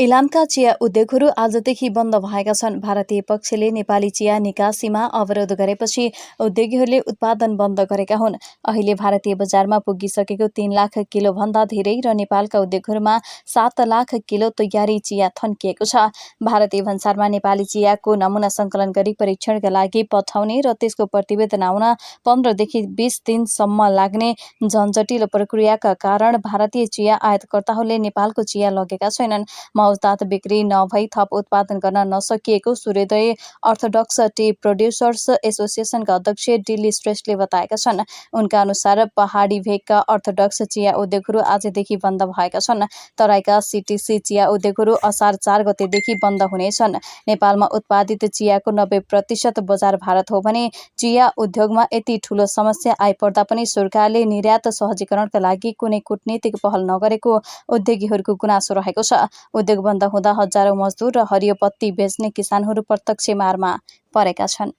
इलामका चिया उद्योगहरू आजदेखि बन्द भएका छन्। भारतीय पक्षले नेपाली चिया निकासीमा अवरोध गरेपछि उद्योगीहरूले उत्पादन बन्द गरेका हुन्। अहिले भारतीय बजारमा पुगिसकेको 3 लाख किलोभन्दा धेरै र नेपालका उद्योगहरूमा 7 लाख किलो तयारी चिया थन्किएको छ। भारतीय भन्सारमा नेपाली चियाको नमुना सङ्कलन गरी परीक्षणका लागि पठाउने र त्यसको प्रतिवेदन आउन 15 देखि 20 दिनसम्म लाग्ने झन्झटिलो प्रक्रियाका कारण भारतीय चिया आयातकर्ताहरूले नेपालको चिया लगेका छैनन्। मौजदात बिक्री नभई थप उत्पादन गर्न नसकिएको सूर्योदय अर्थोडक्स टी प्रोड्युसर्स एसोसिएसनका अध्यक्ष दिल्ली श्रेष्ठले बताएका छन्। उनका अनुसार पहाडी भेगका अर्थोडक्स चिया उद्योगहरू आजदेखि बन्द भएका छन्। तराईका सीटीसी चिया उद्योगहरू असार 4 गतेदेखि बन्द हुनेछन्। नेपालमा उत्पादित चियाको 90% बजार भारत हो भने चिया उद्योगमा यति ठूलो समस्या आइपर्दा पनि सरकारले निर्यात सहजीकरणका लागि कुनै कूटनीतिक पहल नगरेको उद्योगीहरूको गुनासो रहेको छ। उद्योग बन्द हुँदा हजारौं मजदुर र हरियो पत्ती बेच्ने किसानहरू प्रत्यक्ष मारमा परेका छन्।